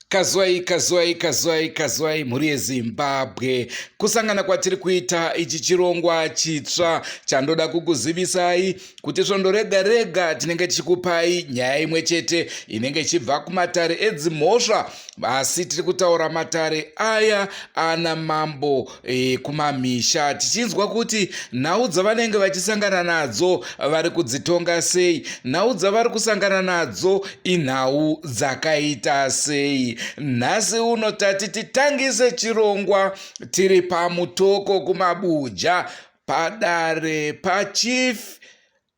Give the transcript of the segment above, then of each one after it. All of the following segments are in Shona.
Kazwai, kazwai, kazwai, kazwai mhuri yeZimbabwe. Kusangana kwatiri kuita ichi chirongwa chitsva chandoda kukuzivisai kuti svondo rega rega tinenge tichikupai nyaya imwe chete inenge ichibva kumatare edzimhosva, asi tiri kutaura matare aya ana mambo e, kumamisha tichinzwa kuti nhau dzavanenge vachisangana nadzo vari kudzitonga sei, nhau dzavari kusangana nadzo inhau dzakaita sei. Nhasi uno tati titangise chirongwa tiri paMutoko kuMabuja padare paChief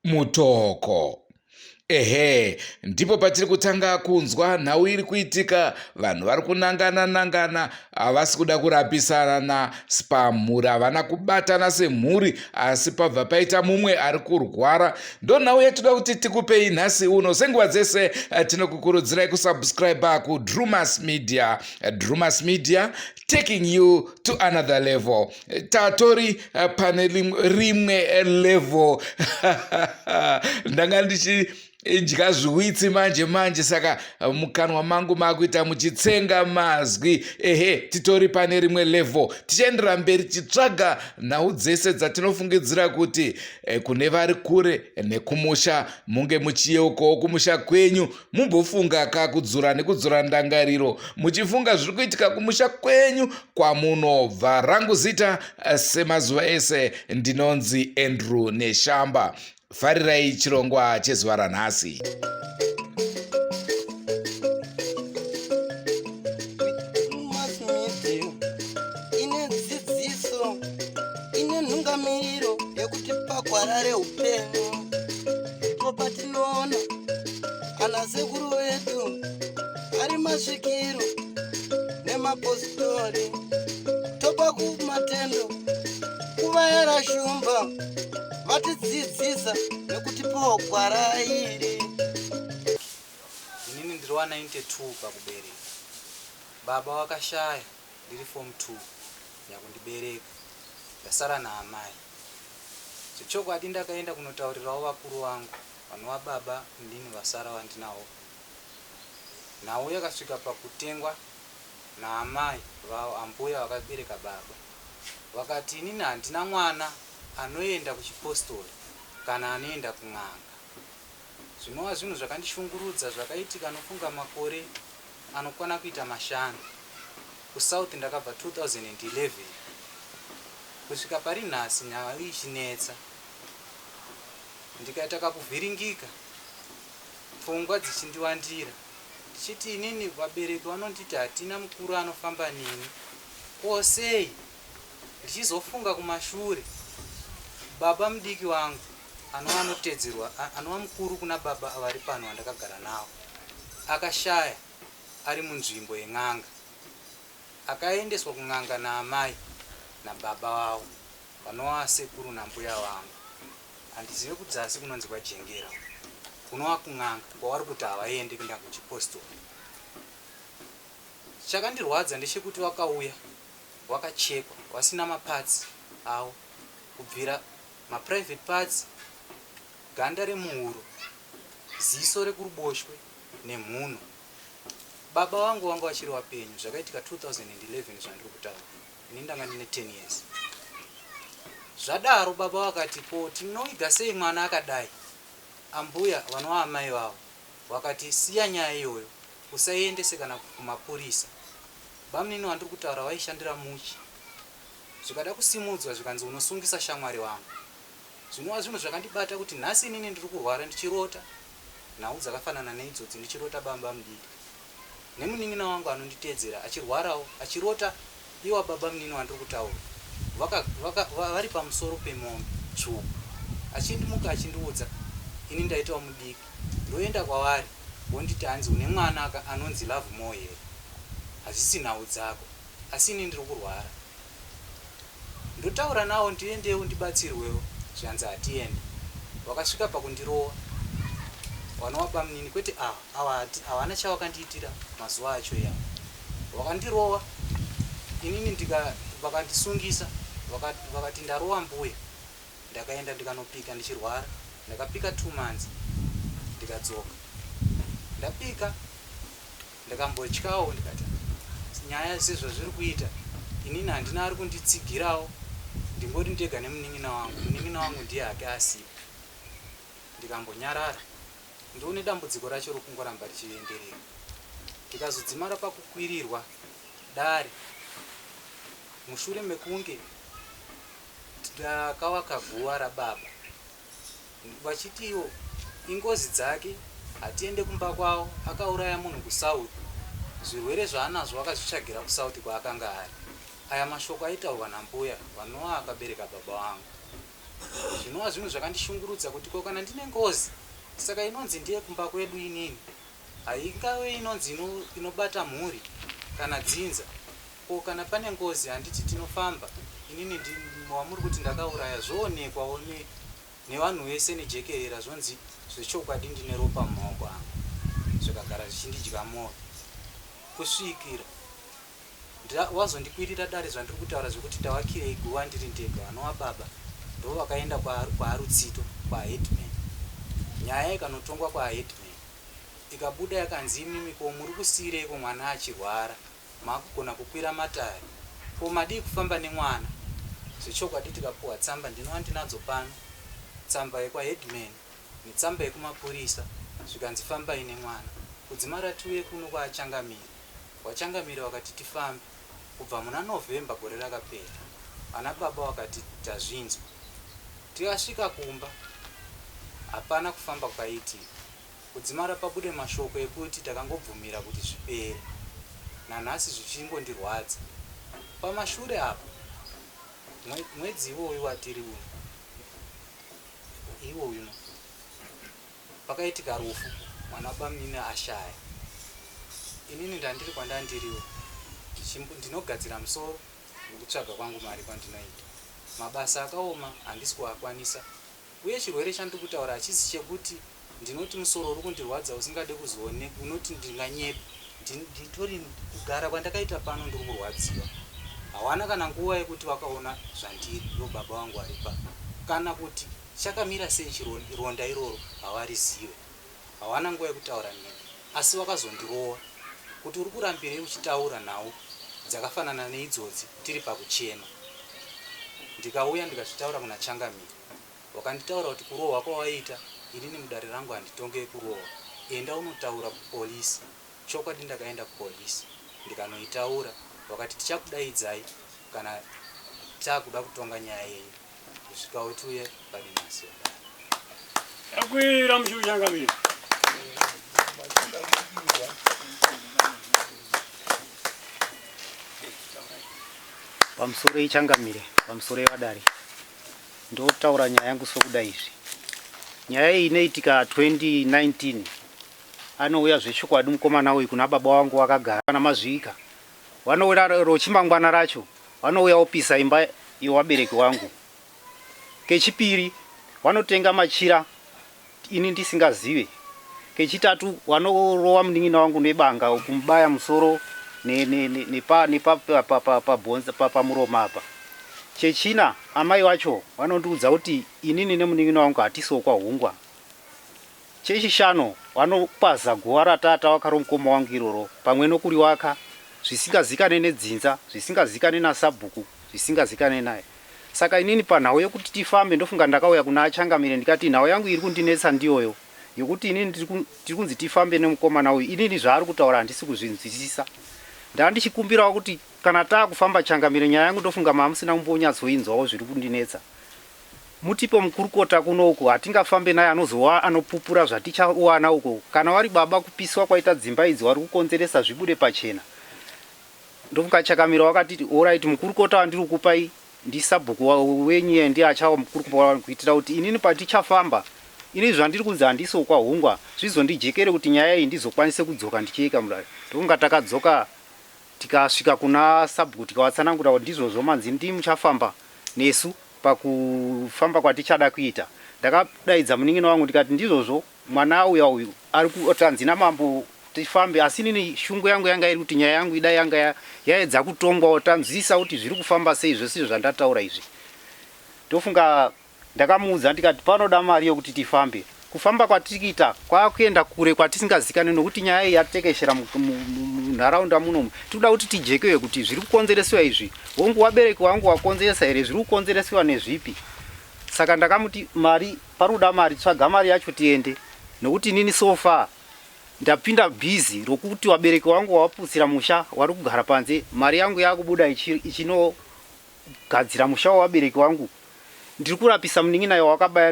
Mutoko. Ehe, ndipo patiri kutanga kunzwa nhau iri kuitika. Vanhu vari kunangana nangana, havasi kuda kurapisana pamhuri, havana kubatana semhuri, asi pabva paita mumwe ari kurwara. Ndonhau yatinoda kuti tikupei nhasi uno. Senguva dzese tinokukurudzirai kusubscribe kuDrumas Media. Drumas Media taking you to another level. Tatori pane rimwe level. Ndanga ndichidya zviwitsi manje manje, saka mukanwa mangu makuita muchitsenga mazwi. Ehe, titori pane rimwe level, tichaendera mberi tichitsvaga nhau dzese dzatinofungidzira kuti kune vari kure nekumusha munge muchiyeukawo kumusha kwenyu. Mumbofunga ka kudzura nekudzura ndangariro muchifunga zviri kuitika kumusha kwenyu kwamunobva. Rangu zita semazuva ese ndinonzi Andrew Neshamba. Farirai chirongwa chezuva ranhasi. Mass media ine dzidziso, ine nhungamiriro yekuti pagwara reupenyu ndipo patinoona ana sekuru vedu ari masvikiro nemapositori, topa kumatendo kuvayera shumba vatidzidzisa nekutipawo gwara iri. Inini ndiri wa 92 pakubereka. Baba wakashaya ndiri form 2 nyakundibereka ndasara naamai. Zvechokwadi ndakaenda kunotaurirawo vakuru vangu vanova baba ndini vasara vandinawo. Nhau yakasvika pakutengwa naamai vavo ambuya vakabereka baba. Vakati inini handina mwana anoenda kuchipostori kana anoenda kun'anga. Zvinova zvinhu zvakandishungurudza zvakaitika nofunga makore anokwana kuita mashanu. KuSouth ndakabva 2011 kusvika pari nhasi nhau ichinetsa. Ndikaita kakuvhiringika pfungwa dzichindiwandira ndichiti inini vabereki vanonditi hatina mukuru anofamba neni ko sei ndichizofunga kumashure baba mudiki wangu anova anotedzerwa anova mukuru kuna baba vari pano vandakagara navo akashaya ari munzvimbo yen'anga akaendeswa kun'anga naamai nababa vavo vanova sekuru nambuya vangu. Handizive kudzasi kunonzi kwaJengera uko kunova kun'anga kwavari kuti havaende kuenda kuchipostori. Chakandirwadza ndechekuti vakauya wakachekwa wasina maparts awo kubvira maprivate parts, ganda remuhuro, ziso rekuruboshwe nemhuno. Baba vangu vanga vachiri vapenyu zvakaitika 2011 zvandiri kutaura. Ini ndanga ndine 10 years. Zvadaro baba vakati ko tinoviga sei mwana akadai? Ambuya vanova amai vavo vakati siya nyaya iyoyo usaiendese kana kumapurisa. Bamunini vandiri kutaura vaishandira muchi. Zvikada kusimudzwa zvikanzi unosungisa shamwari vangu. Zvinova zvinhu zvakandibata kuti nhasi inini ndiri kurwara ndichirota nhau dzakafanana neidzodzi ndichirota baba mudiki. Nemunin'ina wangu anonditeedzera achirwarawo achirota iwa baba munini wandiri kutaura vaka, vaka, vari pamusoro pemombe tsvuku achindimuka achindiudza ini ndaitawo mudiki ndoenda kwavari vonditi hanzi une mwana aka anonzi Lovemore here hazvisi nhau dzako asi ini ndiri kurwara Ndotaura nawo ndiendewo ndibatsirwewo zvikanzi hatiende. Wakasvika pakundirowa wanova bamunini kwete ava ava havana chawakandiitira mazuva acho iyawo. Wakandirowa inini ndika vakandisungisa vakati ndarowa mbuya ndakaenda ndikanopika ndichirwara ndakapika 2 months ndikadzoka ndapika. Ndakambotyawo ndikati nyaya sezvazviri kuita inini handina ari kunditsigirawo ndingori ndega nemunin'ina wangu, munin'ina wangu ndiye hake asipo. Ndikambonyarara ndione dambudziko racho rokungoramba richienderera. Ndikazodzimara pakukwirirwa dare mushure mekunge ndakawaka guva rababa vachiti ivo ingozi dzake hatiende kumba kwavo akauraya munhu kusouth zvirwere zvaanazvo akazvitsvagira kusouth kwaakanga ari. Aya mashoko aitaurwa nambuya vanova akabereka baba vangu zvinova zvinhu zvakandishungurudza kuti ko kana ndine ngozi saka inonzi ndiye kumba kwedu inini haingave inonzi inobata mhuri kana dzinza ko kana pane ngozi handiti tinofamba inini wamuri kuti ndakauraya zvoonekwawo nevanhu vese nejekerera zvonzi zvechokwadi ndine ropa mumaoko angu zvikagara zvichindidya moyo kusvikira Wazondikwirira dare zvandiri kutaura zvekuti tawakirei guva ndiri ndega vanova baba ndovakaenda kwaRutsito kwaheadman nyaya ikanotongwa kwaheadman ikabuda yakanzi imimi ko muri kusiireiko mwana achirwara makugona kukwira matare ko madii kufamba nemwana zvechokwadi tikapuhwa tsamba ndinova ndinadzo pano tsamba yekwaheadman netsamba yekumapurisa zvikanzi fambai nemwana kudzimara tiuye kuno kwaChangamire Wachangamire wakati tifambe kubva muna November gore rakapera. Ana baba wakati tazvinzwa. Tikasvika kumba hapana kufamba kwaiitika. Kudzimara pabude mashoko ekuti takangobvumira kuti zvipere. Nanhasi zvichingondirwadza. Pamashure apa mwedzi iwoyu watiri uno iwoyu uno. Pakaitika rufu mwana wabamunini ashaya. Inini ndandiri kwandandiriwo ndinogadzira musoro nekutsvaga kwangu mari kwandinoita. Mabasa akaoma handisi kuakwanisa uye chirwere chandiri kutaura hachisi chekuti ndinoti musoro uri kundirwadza usingade kuzoonekwa unoti ndinganyepe. Nditori kugara kwandakaita pano ndiri kurwadziwa. Hawana kana nguva yekuti vakaona zvandiri ivo baba vangu vari pano kana kuti Chakamira sei chironda iroro hawarizive. Hawana nguva yekutaura neni asi wakazondirova kuti uri kurambirei uchitaura nhau dzakafanana neidzodzi tiri pakuchema. Ndikauya ndikazvitaura kuna Changamire. Wakanditaura kuti kurohwa kwawaiita inini mudare rangu handitonge kurohwa enda unotaura kupolice. Chokwadi ndakaenda kupolice ndikanoitaura vakati tichakudaidzai kana takuda kutonga nyaya yenyu. kusvika utiuye padimasi wadaro. Takwira muchiuchangamira. Pamusoro ichangamire, pamusoro yevadare. Ndotaura nyaya yangu sokuda izvi. Nyaya iyi inoitika 2019. Anouya zvechokwadi mukomana uyu kuna baba wangu wakagara kana mazvika. Vanouya rochimangwana racho vanouya opisa imba yewabereki wangu. Kechipiri vanotenga machira ini ndisingazive. Kechitatu vanorowa munin'ina wangu nebanga kumubaya musoro nepamuromo apa. Chechina amai vacho vanondiudza kuti inini nemunin'ina wangu hatisiwo kwaHungwa. Chechishanu, vanopaza guva ratata wakaromukoma wangu iroro pamwe nokuriwaka zvisingazikane nedzinza, zvisingazikane nasabhuku, zvisingazikane naye. Saka inini panhau yokuti tifambe ndofunga ndakauya kuna achangamire ndikati nhau yangu iri kundinetsa ndiyoyo yokuti inini tiri kunzi tifambe nemukomana uyu inini zvaari kutaura handisi kuzvinzwisisa. Ndandichikumbirawo kuti kana taakufamba changamire nyaya yangu ndofunga mamusina kumbonyatsoinzwawo zviri kundinetsa. Mutipe mukurukota kuno uku hatingafambe naye anozova anopupura zvatichawana uko kana wari baba kupiswa kwaita dzimba idzi wari kukonzeresa zvibude pachena ndofunga Chakamira wakati horaiti mukurukota wandiri kukupai ndisabhuku wenyu iye ndiye achawa mukurukota wangu kuitira kuti inini patichafamba ini zvandiri kunzi handisi wokwaHungwa zvizondijekere kuti nyaya iyi ndizokwanise kudzoka ndichiika mudare ndofunga takadzoka tikasvika kuna sabhuku tikavatsanangura kuti ndizvozvo manzi ndii muchafamba nesu Pakufamba kwatichada kuita ndakadaidza munin'ina wangu ndikati ndizvozvo mwana auya uyu ari kutanzi namambo tifambe asi inini shungu yangu yanga iri kuti nyaya yangu idai yanga yaedza kutongwawo tanzwisisa kuti zviri kufamba sei zvese izvo zvandataura izvi ndofunga ndakamuudza ndikati panoda mari yokuti tifambe. Kufamba kwatiri kuita kwakuenda kure kwatisingazikani nokuti nyaya iyi yatekeshera munharaunda munomu. Tiri kuda kuti tijekewe kuti zviri kukonzeresiwa izvi hongu wabereki wangu wakonzeresa here, zviri kukonzeresiwa nezvipi. Saka ndakamuti mari pari kuda mari, tsvaga mari yacho tiende nokuti inini so far ndapinda busy rokuti wabereki wangu wawaputsira musha wari kugara panze, mari yangu yakubuda ichinogadzira musha wawabereki wangu. Ndiri kurapisa munin'ina wakabaya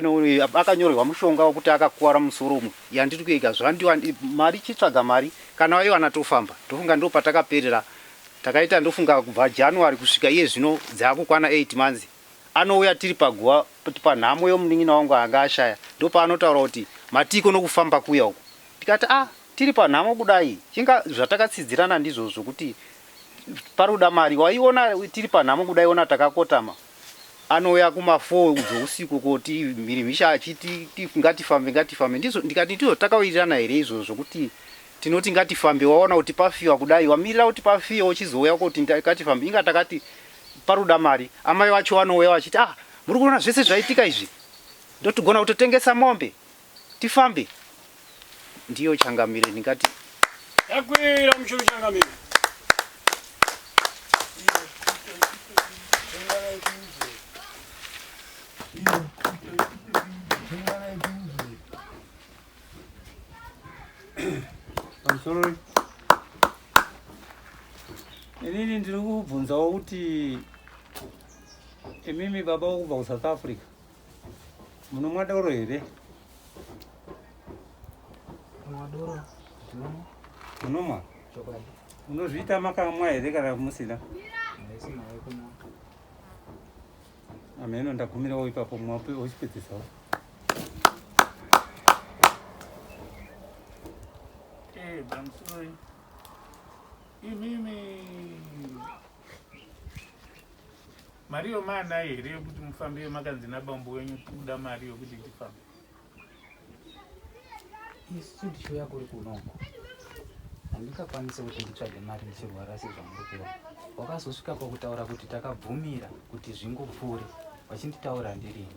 akanyorerwa mushonga wekuti akakuvara musoro umu yandiri kuega zvandiwa mari chitsvaga mari kana waiwana tofamba. Ndofunga ndo patakaperera takaita ndofunga kubva January kusvika iye zvino dzaakukwana 8 months. Anouya tiri paguva panhamo yomunin'ina wangu anga ashaya ndopaanotaura kuti matiiko nokufamba kuya uku tikati ah tiri panhamo kudai chinga zvatakatsidzirana ndizvo zvokuti pari kuda mari waiona tiri panhamo kudai ona takakotama anouya kuma 4 dzousiku koti mhirimhisha achiti ngatifambe ngatifambe ndizvo ndikati ndizvo takawirirana here izvozvo zvokuti tinoti ngatifambe waona kuti pafiwa kudai wamirira kuti pafiwe uchizouya koti ngatifambe inga takati paruda mari amai vacho vanouya vachiti ah muri kuona zvese zvaitika izvi ndotogona kutotengesa mombe tifambe ndiyo changamire ndingati yakwira muchuru changamire Pamusoro inini ndiri kubvunzawo kuti imimi baba wokubva kuSouth Africa munomwa doro here? Kumwa doro ndinomwa. Munomwa? Chokwadi. Munozviita makamwa here kana musina? Ndisina kumwa. Ameno ndagumirawo ipapo mwape uchipedzesawo. Eh, pamusoro imimi mari yomaanayo here yokuti mufambe makanzi nabambo wenyu tikuda mari yokuti tifambe? Isu tichiuya kuri kunoko handingakwanise kuti nditsvage mari ndichirwara sezvamuri kuona. Wakazosvika pakutaura kuti takabvumira kuti zvingopfuure vachinditaura ndirini.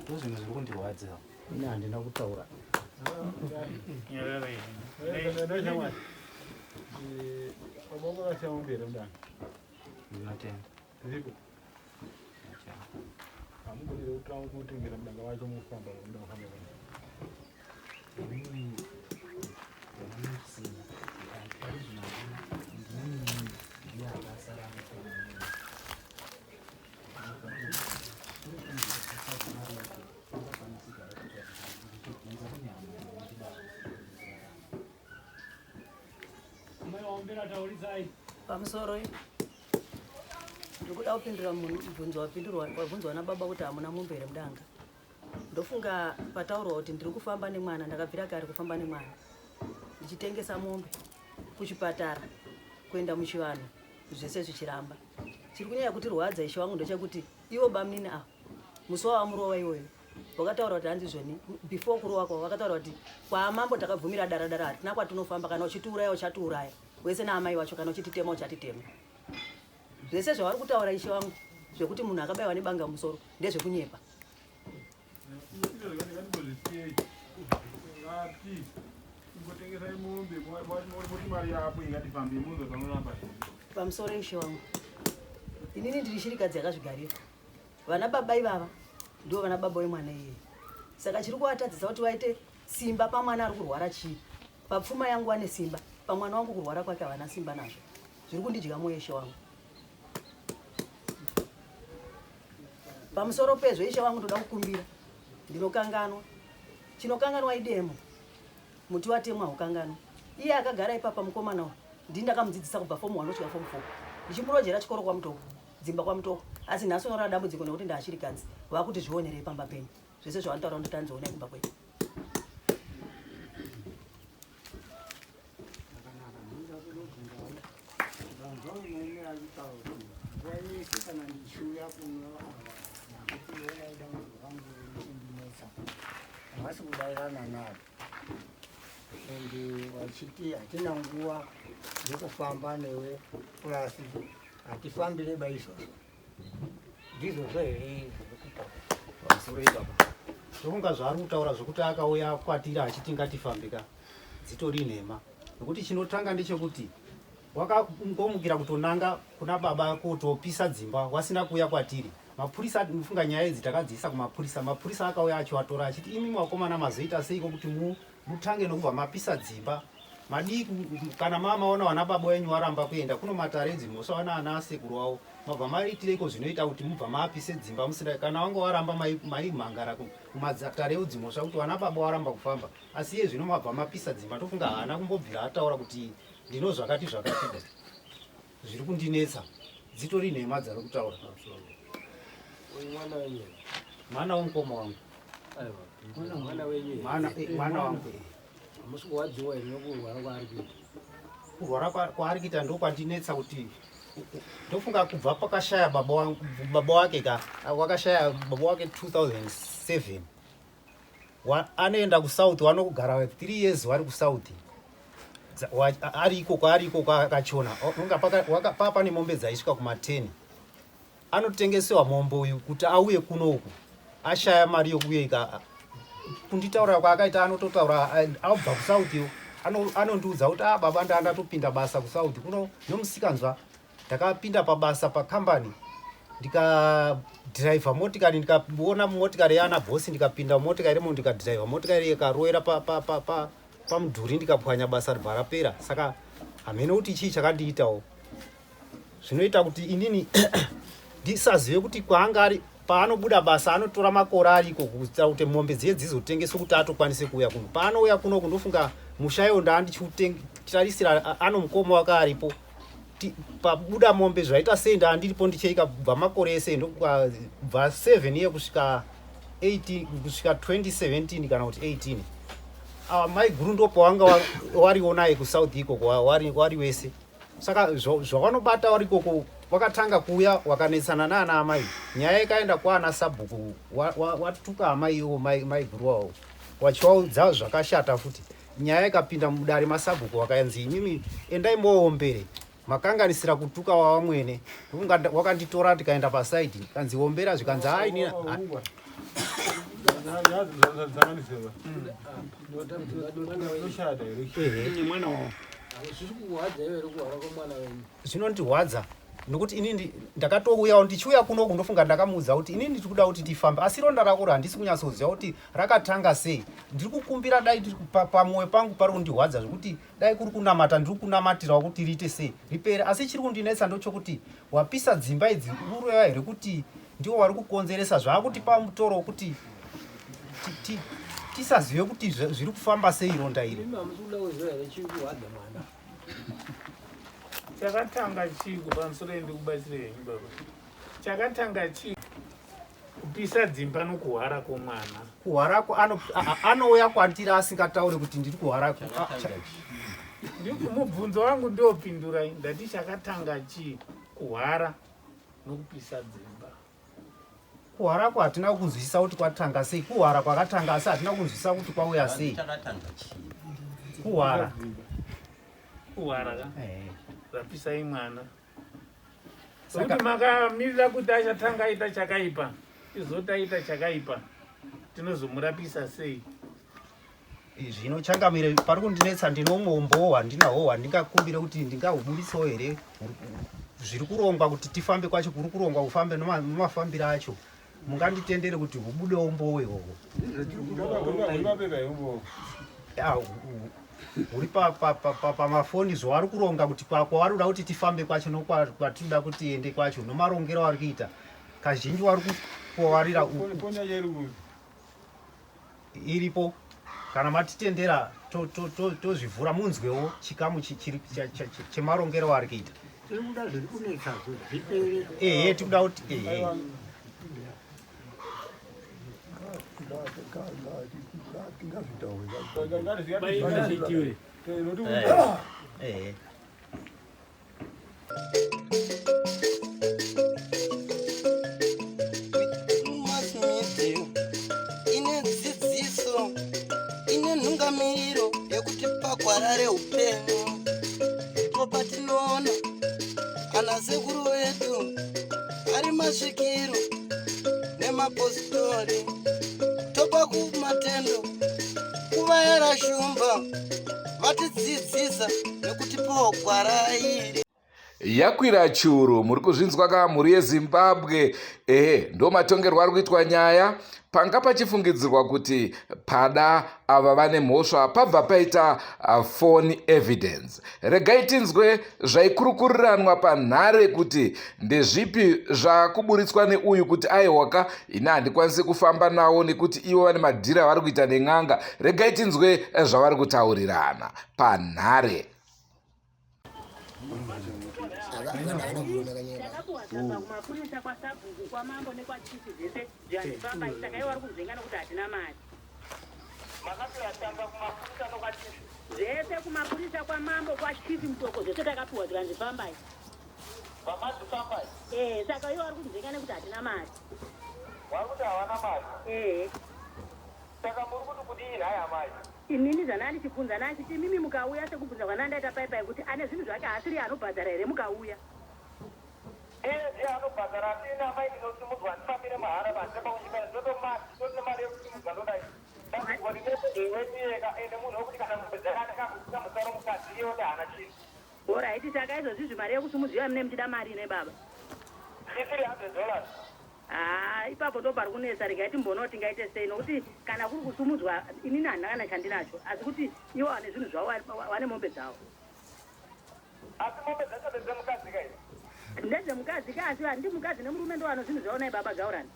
Ndozvinhu zviri kundirwadza. Ini handina kutaura. Nyarara Ndinotenda. Zvipo. Hamugonere kutengera mudanga wacho mufamba muda kufamba. Pamusoro ndikuda kupindura mubvunzo wapindurwa wabvunzwa nababa kuti hamuna mombe here mudanga. Ndofunga pataurwa kuti ndiri kufamba nemwana, ndakabvira kare kufamba nemwana ndichitengesa mombe kuchipatara kuenda muchivanhu zvese zvichiramba. Chiri kunyanya kutirwadza ishe wangu ndechekuti ivo bamunini ava musi wavamurova iwoyo wakataura kuti hanzi zvoni before kurowa kwavo vakataura kuti kwaamambo takabvumira dara dara hatina kwatinofamba kana uchitiuraya uchatiuraya wese naamai wacho kana uchititema uchatitema. Zvese zvavari kutaura ishe wangu zvekuti munhu akabaiwa nebanga musoro ndezvekunyepa. Pamusoro ishe wangu inini ndiri shirikadzi yakazvigarira. Vana baba ivava ndivo vana baba wemwana iyeye, saka chiri kuvatadzisa kuti vaite simba pamwana ari kurwara chii? Papfuma yangu vane simba, pamwana wangu kurwara kwake havana simba nazvo. Zviri kundidya mwoyo ishe wangu. Pamusoro pezvo ishe wangu ndoda kukumbira, ndinokanganwa. Chinokanganwa idemo, muti watemwa haukanganwa. Iye akagara ipapa mukomana uyu ndini ndakamudzidzisa kubva fomu 1 kusvika fomu 4 ndichimurojera chikoro kwaMutoko, dzimba kwaMutoko. Asi nhasi unorara dambudziko nekuti ndaashirikadzi vakuti zvionerei pamba penyu zvese zvavanotaura kuti tanzionai kumba kwedu. Havasi kudairana navo and vachiti hatina nguva yekufamba newe plus hatifambire ba izvozvo. Ndizvozvo here zviri kutaura? Pamusoro ipapa. Ndofunga zvaari kutaura zvekuti akauya kwatiri achiti ngatifambe ka dzitori nhema nokuti chinotanga ndechekuti wakangomukira kutonanga kuna baba kotopisa dzimba wasina kuuya kwatiri. Mapurisa ndofunga nyaya idzi takadziisa kumapurisa. Mapurisa akauya achivatora achiti imi vakomana mazoita seiko kuti mutange nokubva mapisa dzimba madii kana mamaona vana baba wenyu waramba kuenda kuno matare edzimhosva vana ana asekuru wavo mabva maitireiko zvinoita kuti mubva mapise dzimba musina kana wanga waramba maimhangara kumatare edzimhosva kuti vana baba waramba kufamba asi iye zvino mabva mapisa dzimba tofunga haana kumbobvira ataura kuti ndino zvakati zvakati zviri kundinetsa dzitori nhema dzari kutaura mwana wemukoma wangu mwana wangu hamusi kurwadziwa here nekurwara kwaari kuita kurwara kwaari kuita ndokwandinetsa kuti ndofunga kubva pakashaya baba wake ka wakashaya baba wake 2007 anoenda kusouth wanokugara 3 years wari kusouth ari ikoko ari ikoko akachona paa pane mombe dzaisvika kuma 10 anotengesewa mombe uyu kuti auye kuno uku ashaya mari yokuyeka kunditaura kwaakaita anototaura abva kusouth yo anondiudza kuti a ah, baba ndaa ndatopinda basa kusouth kuno nomusikanzwa ndakapinda pabasa pakambani ndikadhiraivha motikari ndikaona motikari yaana bhosi ndikapinda motikari imo ndikadhiraivha motikari ikaroera pamudhuri ndikapwanya basa ribva rapera saka hameno kuti chii chakandiitawo zvinoita kuti inini ndisazive kuti kwaanga ari paanobuda basa anotora makore ariko kuitira kuti mombe dziye dzizotengeswe kuti atokwanise kuuya kuno paanouya kuno kundofunga musha iwo ndaa ndichiutarisira ano mukoma wake aripo pabuda mombe zvaita sei ndaa ndiripo ndicheika kubva makore ese ndokubva 7 iye kusvika 18 kusvika 2017 kana kuti 18 ah, maiguru ndopawanga wariwo naye kusouth ikoko wari wese saka zvavanobata vari ikoko wakatanga kuuya wakanetsana naana amai nyaya ikaenda kwaana sabhuku watuka wa, wa amai iwo maiguru wavo wachivaudza zvakashata futi nyaya ikapinda mudare masabhuku wakaenzi imimi endai moombere makanganisira kutuka wavamwene wakanditora tikaenda pasaidi kanzi ombera zvikanzi aini Zvinondirwadza nokuti ini ndakatouyawo ndichiuya kunoku ndofunga ndakamuudza kuti ini ndiri kuda kuti tifambe asi ronda rako handisi kunyatsoziva kuti rakatanga sei ndiri kukumbira dai pamwoyo pangu pari kundirwadza zvekuti dai kuri kunamata ndiri kunamatirawo kuti riite sei ripere asi chiri kundinetsa ndochokuti wapisa dzimba idzi ureva here kuti ndiwo wari kukonzeresa zvakutipa mutoro wekuti tisazive kuti zviri kufamba sei ronda iri chakatanga chii kupamusoro ndikubatsire henyu baba chakatanga chii kupisa dzimba nokuhwara kwomwana kuhwara anouya kwandiri asingataure kuti ndiri kuhwara mubvunzo wangu ndiopindurai ndati chakatanga chii kuhwara nokupisa dzimba kuhwara ko hatina kunzwisisa kuti kwatanga sei kuhwara kwakatanga asi hatina kunzwisisa kuti kwauya sei kuhwara kuhwara ka eh. rapisai mwana Saka makamirira kuti achatanga aita chakaipa izoti aita chakaipa tinozomurapisa sei? Zvino changamire pari kundinetsa ndine umwe umbowo hwandinahwo hwandingakumbire kuti ndingahuburitsewo here zviri kurongwa kuti tifambe kwacho kuri kurongwa kufambe nomafambiro acho munganditendere kuti hubude umbowo ihwohwo huri pamafoni zvavari kuronga kuti kwavari kuda kuti tifambe kwacho nokwatinoda kuti tiende kwacho nomarongero avari kuita kazhinji wari kuwarira iripo kana matitendera tozvivhura munzwewo chikamu chemarongero aari kuita ehe tikuda kuti ehe ehe Ine dzidziso ine nhungamiriro yekutipa gwara reupenyu ndipo patinoona ana sekuru vedu ari masvikiro nemapositori. Vekwakumatendo kuvayera shumba vatidzidzisa nekutipawo gwara iri. Yakwira churu muri kuzvinzwa ka mhuri yeZimbabwe ehe ndo matongerwo ari kuitwa nyaya panga pachifungidzirwa kuti pada ava vane mhosva pabva paita phone evidence regai tinzwe zvaikurukuriranwa panhare kuti ndezvipi zvakuburitswa neuyu kuti aiwaka ini handikwanisi kufamba nawo nekuti ivo vane madhiri avari kuita nen'anga regai tinzwe zvavari kutaurirana panhare Kumapurisa kwasabhuku kwamambo nekwachifi zvese zvihanzifamba saka ivo vari kunzvenga nokuti hatina mari zvese kumapurisa kwamambo kwachifi mutoko zvese takapiwa zvikanzi fambai eh saka ivo vari kunzvenga nekuti hatina mari vari kuti havana mari eh saka muri kuti kudii nhai amai Inini zvandanga ndichibvunza ndanga ndichiti imimi mukauya sekubvunza kwandanga ndaita pai pai kuti ane zvinhu zvake haasiriye anobhadhara here mukauya. Iye ndiye anobhadhara asi ini amai ndinosimudzwa handifambire mahara ba handina pakunyimira ndinotomari nditori nemari yekusimudzwa ndodai dambudziko rine munhu wetiyeka ende munhu wekuti kana mombe dzake anenge musaro mukadzi iye oti haana chinhu. Horaiti saka izvozvizvi mari yekusumudziwa yamunenge muchida mari ine baba. I 300 dollars. Haa ipapo ndopari kunetsa regai timboonawo tingaite sei nokuti kana kuri kusumudzwa inini handina kana chandinacho asi kuti ivo vane zvinhu zvavo vane mombe dzavo. Asi mombe dzacho ndedzemukadzi ka idzi? Ndedzemukadzi ka asi handiti mukadzi nemurume ndovano zvinhu zvavo nai baba Gaurani.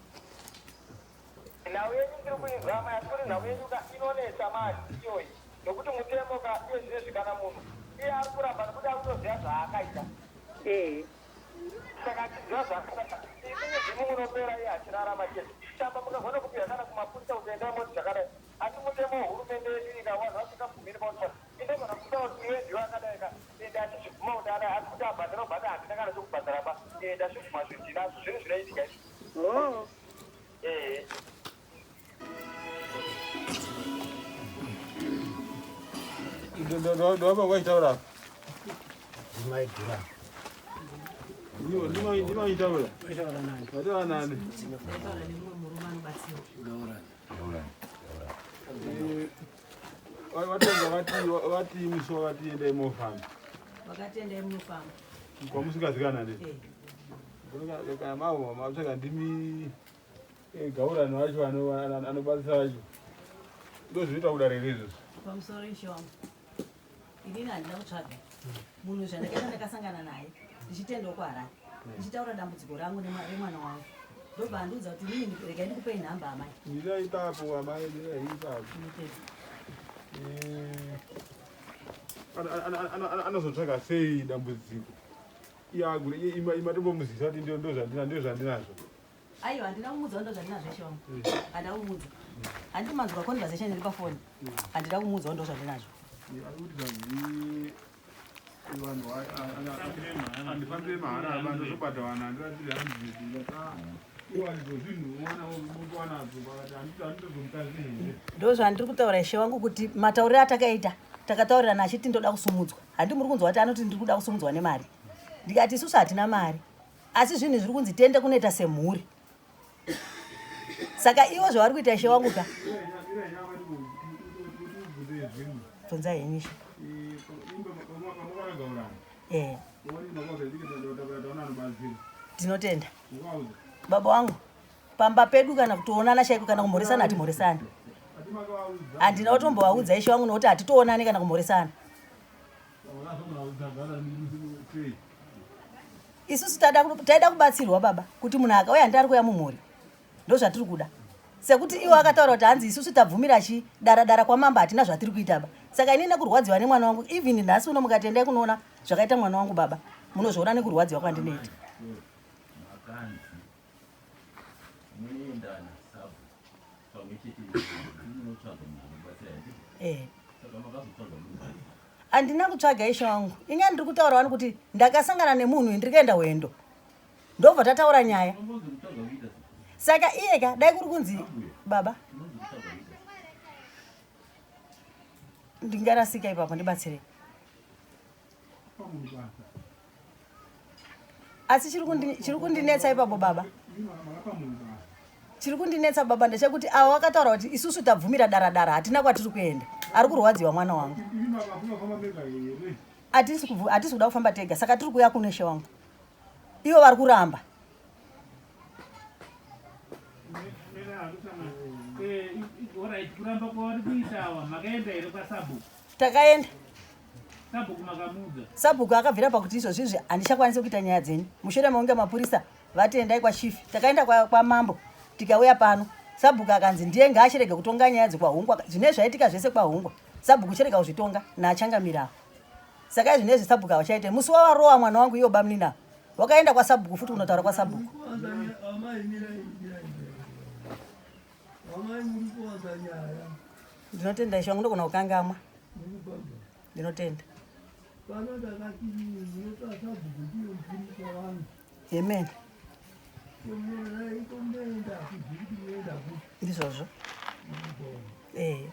Nhau yenyu ndiri kuinzwa amai asi kuti nhau yenyu ka inonetsa manje iyoyi nokuti mutemo ka iye zvinezvi kana munhu iye ari kuramba nokuti ari kutoziva zvaakaita. Ehe. Saka achiziva zvaakaita imi ndimi munopera iye achirarama chete. Tsamba mukagona kupiwa kana kumapurisa kuti endai moti zvakadai asi mutemo wehurumende yedu iyi ka vanhu vasingabvumiri pakuti indogona kuda kuti iwe ndiwe akadai ka ende achizvibvuma kuti adai asi kuti abhadhara obva ati handina kana chokubhadhara ba ee ndazvibvuma zvinhu ndinazvo zvinhu zvinoitika izvi. Hoo. Ehe. Ndovapa kwaitaura apa. Ndimaidhura. Ndimaitaura. Vataura nani? Taura nemumwe murume anobatsira. Vatanga vati vati musi wakati endai mofamba. Vakati endai munofamba. Kwamusingazikana ndi. Eh. Kana mavo matsvaka ndimi Eh, gaurani wacho anobatsira wacho ndozvinoita kudare here izvozvo pamusoro ishe wangu inini handina kutsvaga munhu zvandakaita ndakasangana naye ndichitendawo kuharare ndichitaura dambudziko rangu remwana wangu ndobva andiudza kuti inini regai ndikupei nhamba amai mira ipapo amai mira ipapo eh, anozotsvaga sei dambudziko iye imatombomuzivisa kuti ndozvandinazvo Aiwa handina kumuudza ndo zvandinazvo ishe wangu. Handina kumuudza. Handiti manzwa conversation iri pafoni. Handina kumuudza ndo zvandinazvo. Handifambire mahara aba ndozobata vanhu handiratiri hanzi Ndozvandiri kutaura ishe wangu kuti matauriro atakaita takataurirana achiti ndoda kusumudzwa. Handi muri kunzwa kuti anoti ndiri kuda kusumudzwa nemari. Ndikati isusu hatina mari. asi zvinhu zviri kunzi tiende kunoita semhuri saka ivo zvavari kuita ishe wangu ka bvunza henyu ishe eh. tinotenda baba wangu pamba pedu kana kutoonana chaiko kana kumhoresana hatimhoresani handina kutombovaudza ishe wangu nokuti hatitoonani kana kumhoresana isusu taida kubatsirwa baba kuti munhu akauya ndi ari kuuya mumhuri ndozvatiri kuda sekuti iwo akataura kuti hanzi isusu tabvumira chi dara dara kwamamba hatina zvatiri kuita ba saka ini nekurwadziwa nemwana wangu even nhasi uno mukati endai kunoona zvakaita mwana wangu baba munozviona nekurwadziwa kwandinoita Eh. Handina kutsvaga ishe wangu. Inyaya ndiri kutaura wani kuti ndakasangana nemunhu ndiri kuenda hwendo. Ndobva tataura nyaya. Saka iye ka dai kuri kunzi baba. Ndingarasika ipapo ndibatsirei. Asi chiri kundinetsa ipapo baba. Chiri kundinetsa baba ndechekuti ava vakataura kuti isusu tabvumira daradara hatina kwatiri kuenda. Ari kurwadziwa mwana wangu. Hatisi kuda kufamba tega saka tiri kuuya kuno ishe wangu. Ivo vari kuramba. Kuramba kwavari kuita ava makaenda here kwasabhuku? Takaenda. Sabhuku makamuudza? Sabhuku akabvira pakuti izvozvi izvi handichakwanisi kuita nyaya dzenyu. Mushure mekunge mapurisa vati endai kwachief, takaenda kwamambo kwa tikauya pano. Sabhuku akanzi ndiye ngaachirege kutonga nyaya dzekwahungwa, zvine zvaitika zvese kwahungwa. Sabhuku chirega kuzvitonga naachangamira ava. Saka izvinezvi sabhuku havachaite. Musi wavarowa mwana wangu iwo bamunini ava wakaenda kwasabhuku futi kunotaura kwasabhuku. Ndinotenda ishe wangu ndogona kukangamwa. Ndinotenda. Amen. Ndizvozvo. Eh.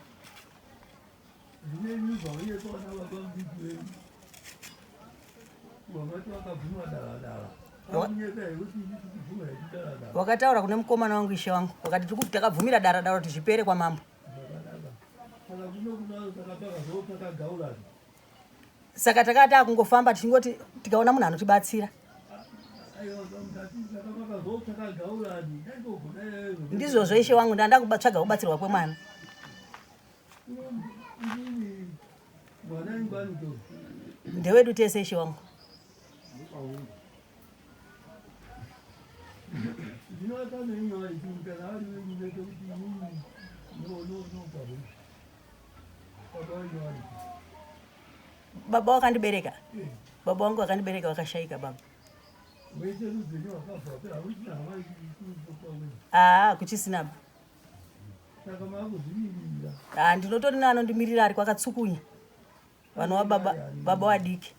Wakataura kune mukomana wangu ishe wangu wakati takabvumira dara dara kuti zvipere kwamambo. Saka takati akungofamba tichingoti tikaona munhu anotibatsira. Ndizvozvo ishe wangu ndanda kutsvaga kubatsirwa kwemwana. Ndewedu tese ishe wangu. Baba wakandibereka, baba wangu wakandibereka wakashaika baba. Aa, kuchisina ba. Ah, ndinotori neanondimirira ari kwakatsukunya vanova baba baba wadiki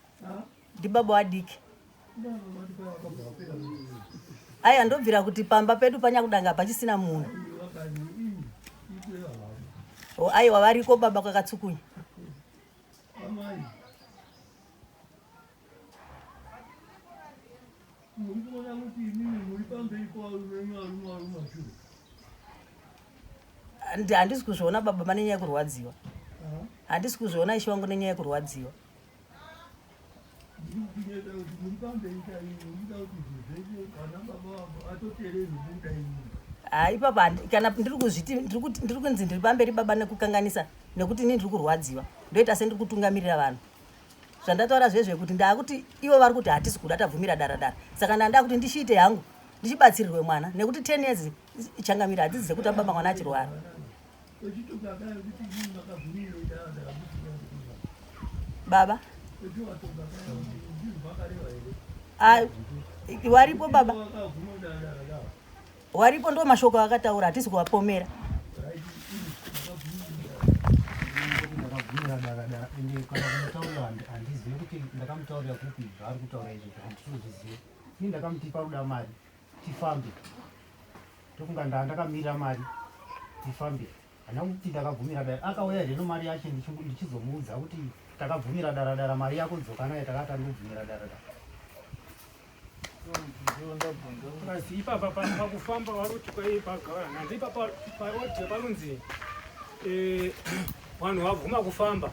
ndibaba wadiki aya ndobvira kuti pamba pedu panyakudanga pachisina munhu oh, aiwa variko baba kwakatsukunya Muri kuona kuti imimi muri pamberi pavarume venyu varume vari kumashure. Handisi kuzviona baba mane nyaya yekurwadziwa. Handisi kuzviona ishe wangu nenyaya yekurwadziwa. Ah, ipapa kana ndiri kuzviti ndiri kunzi ndiri pamberi baba nekukanganisa nekuti ini ndiri kurwadziwa ndoita sendiri kutungamirira vanhu zvandataura zvezve kuti ndakuti ivo vari kuti hatisi kuda tabvumira dara dara saka ndanda kuti ndichiite hangu ndichibatsirirwe mwana nekuti 10 years changamira hadzidzi dzekuti ababa mwana achirwara baba waripo baba Waripo ndo mashoko akataura hatisi kuwapomera. Handizivi kuti ndakamutaurira kupi zvaari kutaura izvi handitozvizivi. Ini ndakamuti pakuda mari tifambe, ndokunga ndaa ndakamirira mari tifambe. Handina kuti ndakabvumira dara, akauya here nomari yacho ndichizomuudza kuti takabvumira dara dara mari yako dzoka nayo takati tandobvumira dara dara. Asi ipapa pakufamba varuti kwaipagara nandi ipapa paaudio panonzi eh, vanhu vabvuma kufamba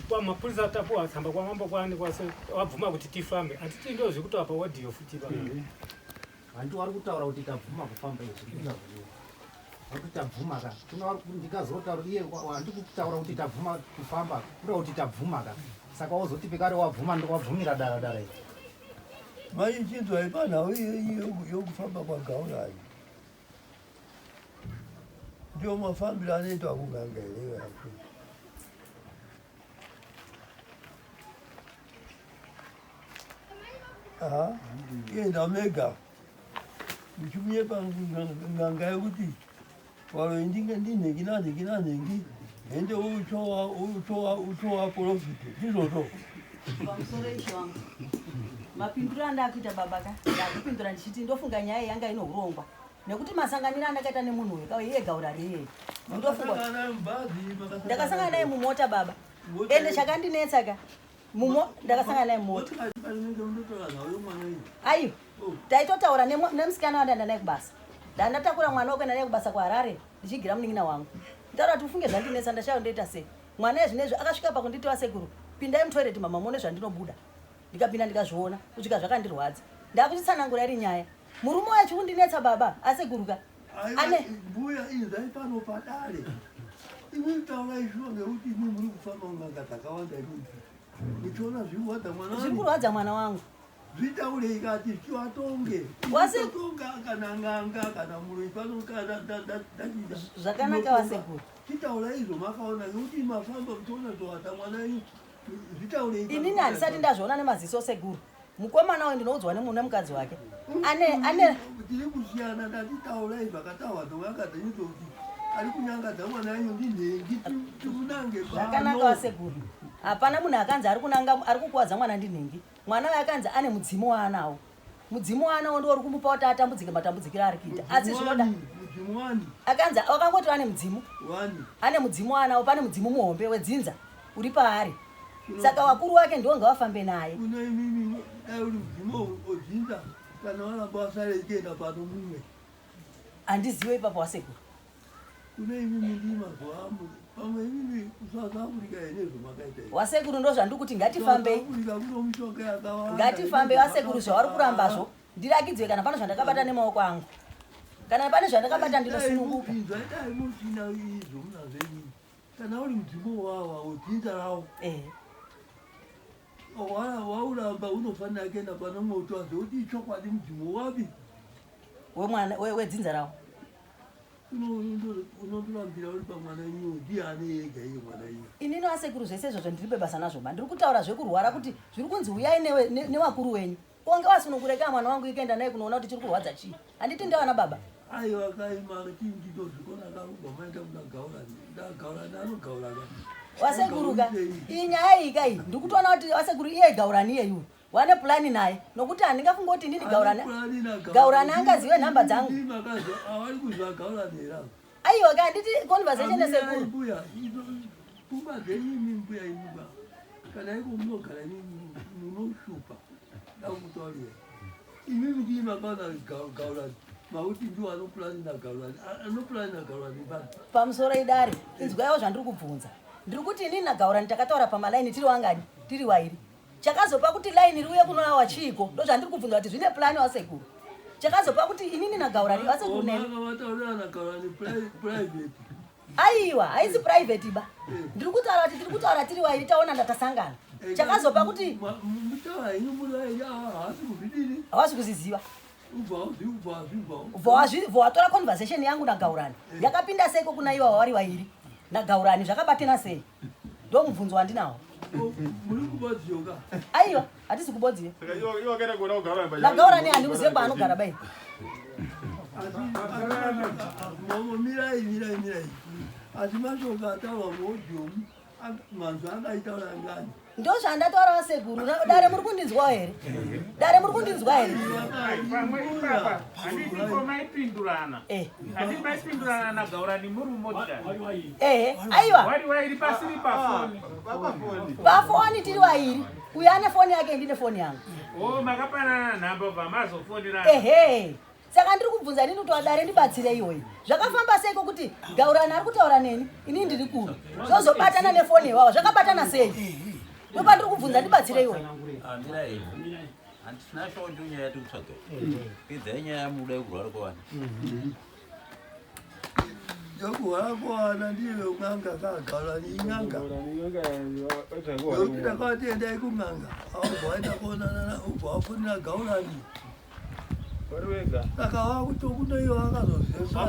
kwa mapurisa tapuwa tsamba kwamambo kwani kwase vabvuma kuti tifambe handiti ndo zvekuti apa audio futi pa mhm. Hanti wari kutaura kuti tabvuma kufamba izvi vari kuti tabvuma ka ndikazotaura iye handi kutaura kuti tabvuma kufamba kuda kuti tabvuma ka saka wozoti pekare wabvuma wabvumira dara dara iri Mai chinzwai panhau yokufamba kwaGaurayi. Ndiwo mafambiro anoitwa kun'anga here yako? Aha, enda mega muchimunyepa n'anga yekuti Waro ndinge ndinhingi nanhingi nanhingi ende uchowa uchowa uchowa profit ndizvozvo. Pamusoro ishe wangu. Mapinduro andakuita baba ka ndakupindura ndichiti ndofunga nyaya yanga ine hurongwa nekuti masanganiro andakaita nemunhu uyu kawe iye gaura riye ndofunga ndakasangana naye mumota baba ende chakandinetsa ka mumo ndakasangana naye mumota aiwa taitotaura nemusikana wandaenda naye kubasa. Ndandatakura mwana wekuenda naye kubasa kuHarare ndichigira munin'ina wangu. Nditaura kuti ufunge zvandinetsa ndashaya ndoita sei. Mwana ezvinezvi akasvika pakunditi vasekuru pindai mutoilet mama muone zvandinobuda. Ndikapinda ndikazviona kusvika zvakandirwadza. Ndakuchitsanangura iri nyaya. Murume uyo achikundinetsa baba asekuruka. Ane mbuya inzai pano padare. Imwi taurai shuwa ngekuti imwi muri kufamba n'anga dzakawanda imwi. Muchiona zviri kurwadza mwana Zviri kurwadza mwana wangu. Zvitaure ikati tiwatonge. Wasi tonga kana n'anga kana muroyi pano kana ndachida. Zvakanaka wasekuru. Chitaura izvo makaona ngekuti mafamba muchiona zvorwadza mwana yenyu. Zvitaure Inini handisati ndazviona nemaziso sekuru. Mukomana uyu ndinoudzwa nemukadzi wake. Ane ane tiri kusiyana ndati taurai zvakataurwa dzo'anga dzenyu dzoti ari kunyangadza mwana yenyu ndinhengi timunange Zvakanaka wasekuru. Hapana munhu akanzi ari kunanga ari kukuwadza mwana ndinhengi. Mwana uyu akanzi ane mudzimu waanawo. Mudzimu waanawo ndiwo uri kumupa kuti atambudzike matambudzikiro aari kuita. Asi zvinoda mudzimu wani akanzi wakangoti ane mudzimu. Wani Ane mudzimu waanawo pane mudzimu muhombe wedzinza uri paari. Saka wakuru wake ndiwo ngawafambe naye. Kuno imimi dai uri mudzimu odzinza kana waramba wasare ichienda pano mumwe. Handiziwe ipapo wasekuru. Kune imimi ndii mazuva amu pamwe imimi kuSouth Africa here zvomakaita izvi. Wasekuru ndo zvandiri kuti ngatifambei. Africa kuno mishonga yakawanda. Ngatifambei vasekuru zvavari kurambazvo. Ndirakidzwe kana pane zvandakabata nemaoko angu. Kana pane zvandakabata ndinosununguka. Inzwa dai musina izvo munazvo imimi. Kana uri mudzimu wawa wodzinza rawo. Wauramba unofanira kuenda pane moto azoti ichokwadi mudzimu wapi wemwana wedzinza rawo. Unondorambira uri pamwana inyuwo ndiani yega iye mwana iye. Inini vasekuru zvese izvozvo ndiri bebasa nazvo ba. Ndiri kutaura zvekurwara kuti zviri kunzi uyai newakuru wenyu. Konge wasunungureka mwana wangu ikaenda naye kunoona kuti chiri kurwadza chii. Handiti ndevana baba. Aiwa kaima chindinozvikona karubva maenda kuna Gaurani. Ndagaurani anogaurana. Wasekuruka iyi nyaya iyi kai ndiri kutoona kuti wasekuru iye Gaurani iyeyu wane purani naye nokuti handingafunga kuti inini Gaurani Gaurani angazive nhamba dzangu. Avari kuziva Gaurani here ava? Aiwa ka handiti conversation nesekuru. Mbuya pfungwa dzenyu imi mbuya imi ba kana iko munogara imi munoshupa dakutaurira imimi ndii makaona Gaurani makuti ndiwo anopurani naGaurani anopurani naGaurani bani. Pamusoro idare inzwaiwo zvandiri kubvunza. Ndiri kuti inini naGaurani takataura pamalaini tiri wangani tiri wairi. Chakazopa kuti laini riuye kunoawa chiiko ndozvandiri kubvunza kuti zvine plani wasekuru. Chakazopa kuti inini naGaurani wasekuru neni. Vataurira naGaurani private. Aiwa haisi private ba. Ndiri kutaura kuti tiri kutaura tiri wairi taona ndatasangana. Chakazopa kuti mutaura henyu muri vairi ava haasi kuzvidini. Hawasi kuziziva. Ubva wazvibva zvibva. Bva watora conversation yangu naGaurani. Yakapinda seiko kuna iwa wari wairi naGaurani zvakabatana sei? Ndo mubvunzo wandinawo. Muri kubodziyoka. Aiwa hatisi kubodziyo. Saka iwo wakaenda kuona kuGaurani pacha. NaGaurani handikuzive kwaanogara bai. Mirai mirai mirai. Asi mashoko ataurwa muaudio manzwi angaitaura ngani. Ndo zvandataura vasekuru. Dare muri kundinzwa here? Dare muri kundinzwa here? Pamwe ipapa handiti maipindurana handiti maipindurana naGaurani muri mumotokari Ehe, aiwa. Wari wairi pasiri pafoni. Pafoni tiri wairi. Uyo ane foni yake ndine foni yangu. O makapanana nhamba bva mazofonirana. Ehe. Saka ndiri kubvunza inini kuti wadare ndibatsire iwoyi. Zvakafamba seiko kuti Gaurani ari kutaura neni inini ndiri kure. Zvozobatana nefoni iwawa zvakabatana sei? Ndopandiri kubvunza ndibatsire iwoyi. Mirai, handisina shoko ndiyo nyaya yatiri kutsvaga. Pedzai nyaya yamuda yekurwara kwavana. Yokurwara kwavana ndiyo n'anga kaGaurani in'anga. Nokuti ndakavati endai kun'anga aubva waenda kuonana ubva wafonera Gaurani. Saka wakutokunoiwa wakazozesa.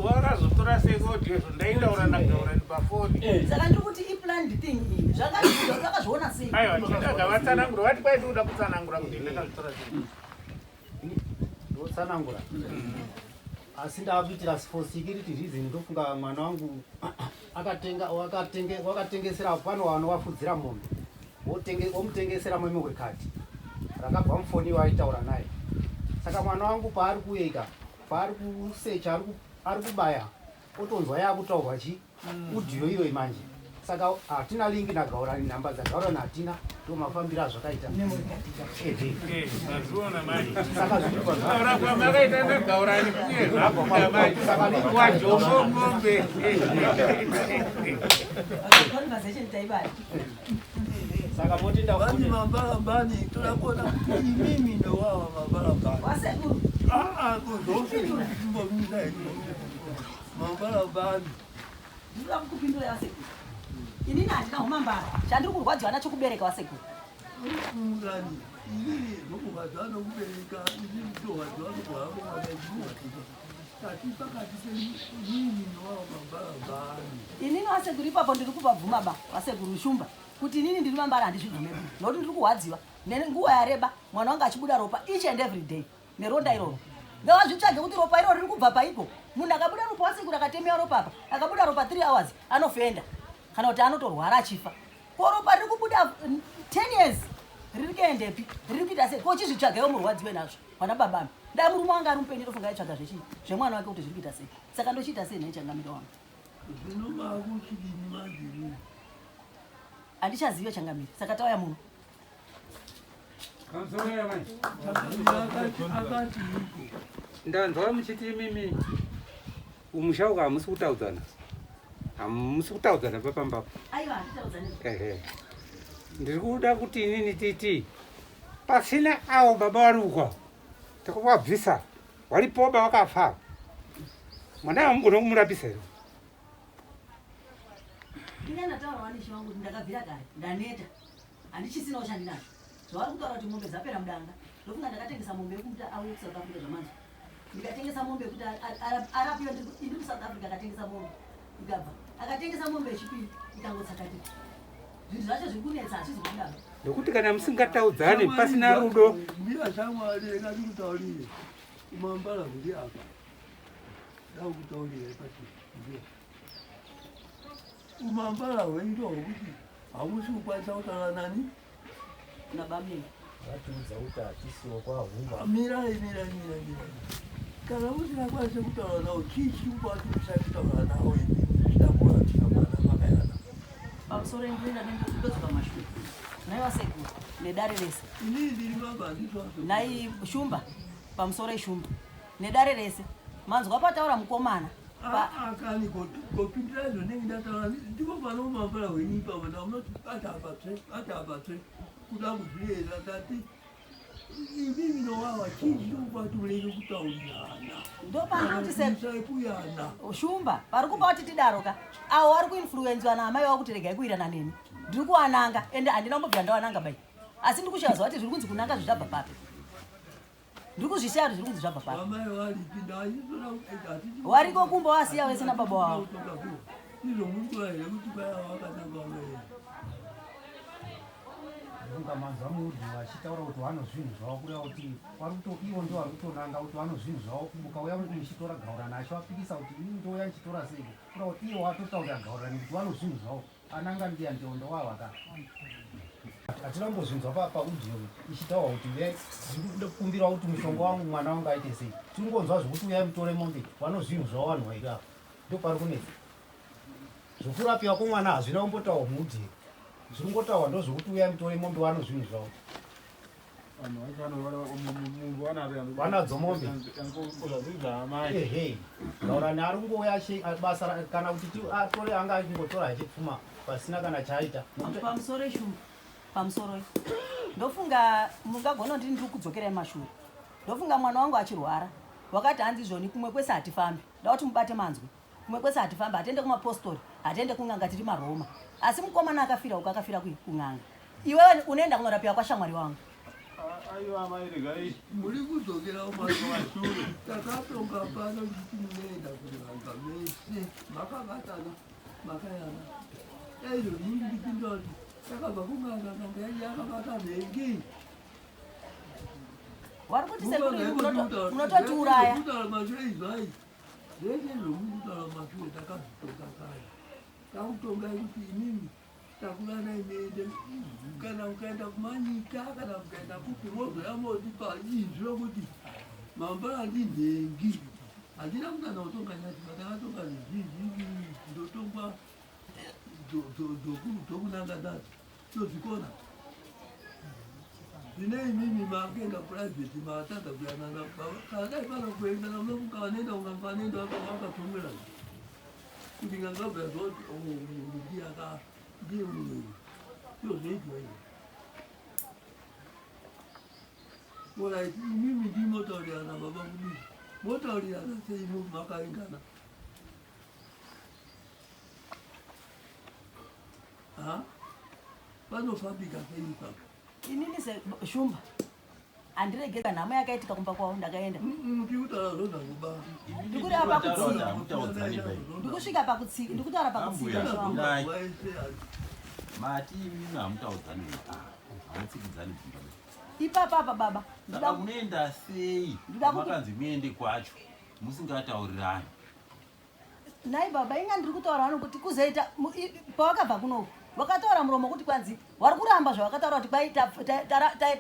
Wakazotora sei audio izvo ndaitaura naGaurani pafoni. Saka ndiri kuti iplanned thing iyi. Zvakazviona sei? Aiwa chitaga vatsanangura vati kwai tinoda kutsanangura kuti ndakazvitora sei. Ndotsanangura asi ndakuitira for security reason ndofunga mwana wangu akatenga wakatengesera pano wanowafudzira mombe womutengesera memory card rakabva mufoni waitaura naye. Saka mwana wangu paari kuyeka paari kusecha ari kubaya otonzwa yaakutaurwa chi audio iyoyi manje. Saka hatina lingi naGaurani, nhamba dzaGaurani hatina, ndo mafambiro azvakaita. Saka zviri kwamakaita naGaurani kuye zvabuda manje wajomo mombe. Saka motenda Vani mambarambani toda kuona kuti imimi ndowawa mambarambani. Aa, zvose tombomisa mambarambani. Ndinoda kukupindura vasekuru. Inini handina humambara. Chandiri kurwadziwa nacho kubereka vasekuru. Murani, inini ndokurwadziwa nokubereka, inini ndorwadziwa nokurwara kwemwana ichikurwadziwa. Tati pakati penini nowawa mambarambani. Inini vasekuru ipapo ndiri kuvabvuma ba vasekuru Shumba kuti inini ndiri mambara handizvibvume nokuti ndiri kurwadziwa nenguva yareba mwana wangu achibuda ropa each and every day neronda iroro. Ngavazvitsvage kuti ropa iroro riri kubva paiko. Munhu akabuda ropa wasekuru akatemewa ropa apa akabuda ropa 3 hours anofenda kana kuti anotorwara achifa. Ko ropa riri kubuda 10 years riri kuendepi riri kuita sei? Ko chizvitsvaga iwe murwadziwe nazvo vana babami. Dai murume wangu ari mupenyu ndofunga aitsvaga zvechii zvemwana wake kuti zviri kuita sei. Saka ndochiita sei nhai changamire wangu? Zvino makuchidini manje inini? Handichaziva changamire, saka tauya muno. Ndanzwa muchiti imimi umusha uka hamusi kutaudzana, hamusi kutaudzana papambapo. Aiwa, handitaudzani. Ehe, ndiri kuda kuti inini titi pasina avo baba vari uko takavabvisa varipoba vakafa mwana hamugona kumurapisa here? Inga ndataura wani ishe wangu kuti ndakabvira kare ndaneta handichisinawo chandinacho. Zvavari kutaura kuti mombe dzapera mudanga ndofunga ndakatengesa mombe yekuti auye kuSouth Africa zvamanzwa. Ndikatengesa mombe yekuti arapiwe ndiri kuSouth Africa akatengesa mombe ikabva akatengesa mombe yechipiri ikangotsakatika. Zvinhu zvacho zviri kunetsa hazvizi kudaro. Nekuti kana musingataudzane pasina rudo. Mira shamwari rega ndikutaurire. Umambara kuri apa. Ndakutaurira ipati. Ndiyo. Umambara hwenyu ndohwekuti hamusi kukwanisa kutaura nani? Nabamini. Vatiudza kuti hatisiwo kwahungwa. Mirai, mirai, mirai, mirai. Kana musingakwanisi kutaura nawo, chii chiri kupa kuti musati kutaura nawo imi muchida kurapisa mwana makayana? Pamusoro ndinoenda ndodzoka mashure. Nhai vasekuru nedare rese. Inini ndiri baba handisi vasekuru. Nhai Shumba, pamusoro iShumba nedare rese. Manzwa pataura mukomana. Kani kopindira zvandinenge ndataura ndipo panomambara hwenyu ipapo ndamunoti bata apa tsve bata apa tsve kuda kuzviyera tati imimi nowawa chii chinokupa kuti murege kutaurirana Ndopanoti se kuyana Shumba vari kupa kuti tidaro ka avo vari kuinfluenzwa naamai vavo kuti regai kuirana neni. Ndiri kuwananga ende handina kumbobvira ndawananga bai. Asi ndiri kushaya zuva kuti zviri kunzi kunanga zvichabva papi. Ndiri kuzvishaya kuti zviri kunzi zvabva papi. Amai varipi ndaitora hatisi Wariko kumba wasiya wese nababa wavo. Izvo muri kuva here kuti kwaya wakatanga wamai Ndonga manzwa muudhi vachitaura kuti vano zvinhu zvavo kureva kuti vari kuto ivo ndo vari kutonanga kuti vano zvinhu zvavo mukauya muchitora gaurana achivapikisa kuti ini ndouya ndichitora seiko kureva kuti ivo vatotaurira gaurani kuti vano zvinhu zvavo ananga ndiya ndondo wavaka hatina kumbozvinzwa paaudio ichitaurwa kuti uyai ndiri kukumbira kuti mushonga wangu mwana wangu aite sei tiri kungonzwa zvekuti uyai mutore mombe vano zvinhu zvavo vanhu vairi ava ndo pari kunetsa zvokurapiwa kwomwana hazvina kumbotaurwa muaudio zviri kungotaurwa ndozvekuti uyai mutore mombe vano zvinhu zvavo vanadzo mombe ehe gaurani ari kungouya basa kana kuti atore anga achingotora achipfuma pasina kana chaaita Pamusoro Shumba, pamusoro ndofunga mungagona kuti ndiri kudzokerai mashure. Ndofunga mwana wangu achirwara wakati hanzi izvoni kumwe kwese hatifambi nda kuti mubate manzwi kumwe kwese hatifambi hatiende kumapostori hatiende kun'anga tiri maroma asi mukomana akafira uko akafira kun'anga iwewe unoenda kunorapiwa kwashamwari wangu. Aiwa amai regai. Muri kudzokera kumashure takatonga pano kuti munoenda kun'anga mese makabatana makayana aizvo muri kundipindura kuti takabva kun'anga n'anga yacho yakabata nhengi. Wari kuti sekuru imi munototiuraya. Kutaura mashure izvai zvese zvomuri kutaura mashure takazvitonga kare takutongai kuti imimi takuranai muende kana mukaenda kumanyika kana mukaenda kupi mozoya motipa izvi rokuti mambara ndinhengi handina kutanga kutonga nyati patakatonga zvizhinji ndotongwa dzokunanga nadzo todzikona zvine imimi makuenda private matadza kuyanana kana dai pana kuenda vanoenda vanoenda vakatomera kuti ngangabva zoti ndiye aka ndiye munhu ndozvoitwa izvo orit imimi ndimotaurirana baba kudii motaurirana sei makaringana ha panofambika sei ipapo inini seshumba handiregeka nhamo yakaitika kumba kwavo ndakaenda ndikureva pakutsika ndikusvika pakutsika ndikutaura pakutsika mati imimi hamutaudzani hamutsikidzani dzimba ipapa apa baba saka munoenda sei makanzi muende kwacho musingataurirani Nhai baba inga ndiri kutaura wani kuti kuzoita pawakabva kunoku wakataura muromo kuti kwanzi wari kuramba zvawakataura kuti kwai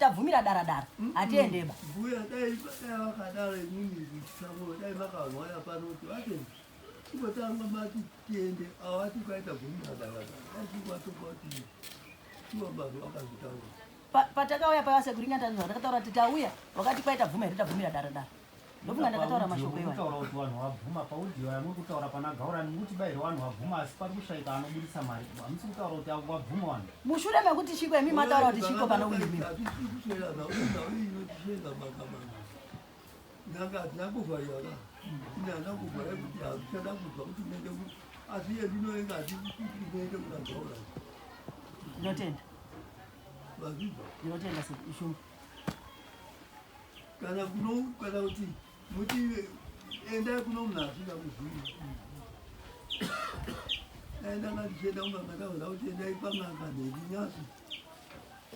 tabvumira dara dara hatiendeba. Mbuya dai dai vakadaro imimi kuchisango dai makarwara pano kuti vati kungotanga mati tiende awati kwaita bvumira dara dara dai chikwatoka kuti chiwa vanhu vakazvitaura. Patakauya paiva sekuru inga ndakataura kuti tauya wakati kwaita bvuma here tabvumira dara dara. Ndofunga ndakataura mashoko iwayo. Kutaura kuti vanhu vabvuma paudio yamuri kutaura pana Gaurani muri kuti bairwa vanhu vabvuma asi pari kushaika anoburitsa mari. Hamusi kutaura kuti avo vabvuma vanhu. Mushure mekuti chiko imi mataura kuti chiko pana uyu imi. Nyanga hatina kuvhariwa ka. Ine handina kuvhara kuti hatichada kunzwa kuti muende ku asi iye ndinoenga hatisi kuti muende kuna Gaurani. Ndinotenda. Vazvinzwa. Ndinotenda Shumba. Kana kuno kana kuti muti endai kuno munhu asina kuziva. Dai ndanga ndichienda kun'anga ndauza kuti endai pan'anga nhengi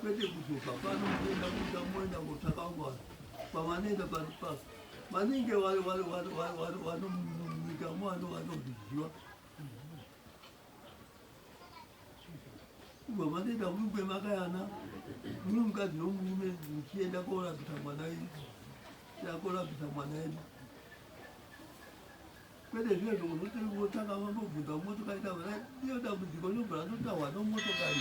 kwete kuzobva pano muchienda kuita moenda kotsvaka ngwara pavanoenda vanenge vanomunyika mo vanozviziva. Kubva matoita kunge makayana muri mukadzi nomurume muchienda korapisa mwana wenyu takorapisa mwana wedu kwete zviye zvokuzotanga mambobvunza motokari tavana iyo dambudziko rinobva ratotaurwa nomotokari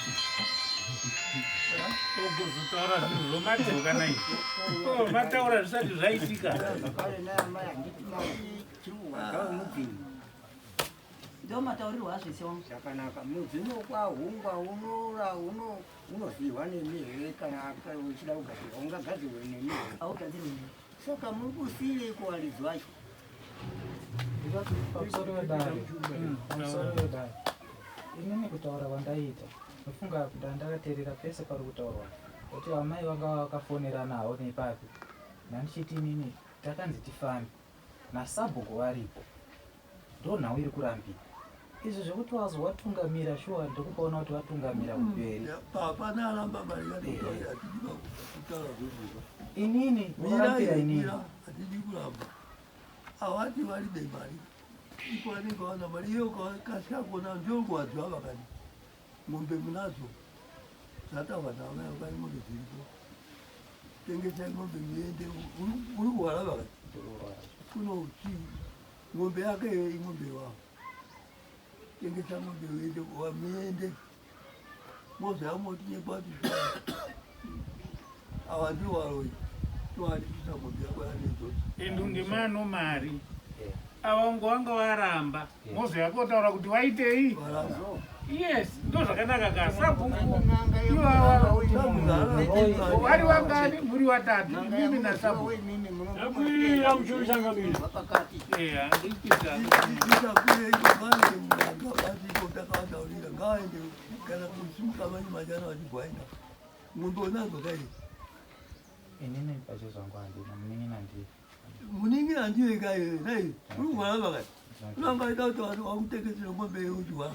ogozotaura zvinhu zvomadzoka nai mataura zvisati zvaitika. Ndo mataurirwo azvo ise wangu. Zvakanaka. Mudzimu wokwahungwa unora uno unozihwa nemi here kana uchida kugadzirwa ungagadzirwe nemi here? Haugadzirwe nemi. Saka muri kusiirei kuvaridzi vacho? Pamusoro wedare. Pamusoro wedare. Inini kutaura kwandaiita ndofunga ndandakateerera pese pari kutaurwa kuti amai vanga vakafonerana havo nepapi ndandichiti inini takanzi tifambe nasabhuku varipo Ndonhau iri kurambika. Izvi zvekuti wazo watungamira shuwa ndikupaona kuti watungamira kumberi. Hapana aramba mari hatidi kutaura zvezuva. Inini wakarambira inini. Hatidi kuramba. Awati varibe mari. Ipo anenge awana mari iyo kasika kuona ndiyo vakati mombe munadzo dzataurwa naamai vakati mombe dziripo. Tengesai mombe muende uri kuhwara vakati. Kuno chii Ng'ombe yake iyo ing'ombe iwawo. Tengesa ng'ombe uende muende. Mozouya motinyepa kuti awa ndiwo varoyi. Tovaripisa ng'ombe yako yanedzodzo. Endunge mano mari. Ava ungo wanga waramba. Mozouya kotaura kuti waitei? Yes, ndozvakanaka ka sabhuku ivava vari vangani muri vatatu imimi nasabhuku. Eya, ndikuita. Inini pacho zvangu handina munin'ina ndiye. Munin'ina ndiye kai dai uri kurwara vakati unangaita kuti vanhu vakutengesere mombe yeuchwa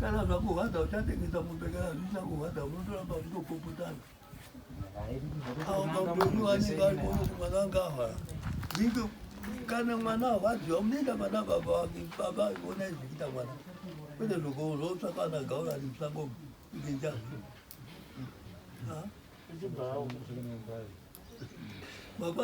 kana zvakurwadza uchatengesa mombe kana zvisina kurwadza unotoramba uchitopopotana avo paupenyu vanenge vari kuno mwana anga ahwara ndinge kana mwana arwadziwa munoenda pana baba wake baba onai zvikuita mwana kwete zvokuzotsvaka ana gaura ari musango ngenjazi Baba.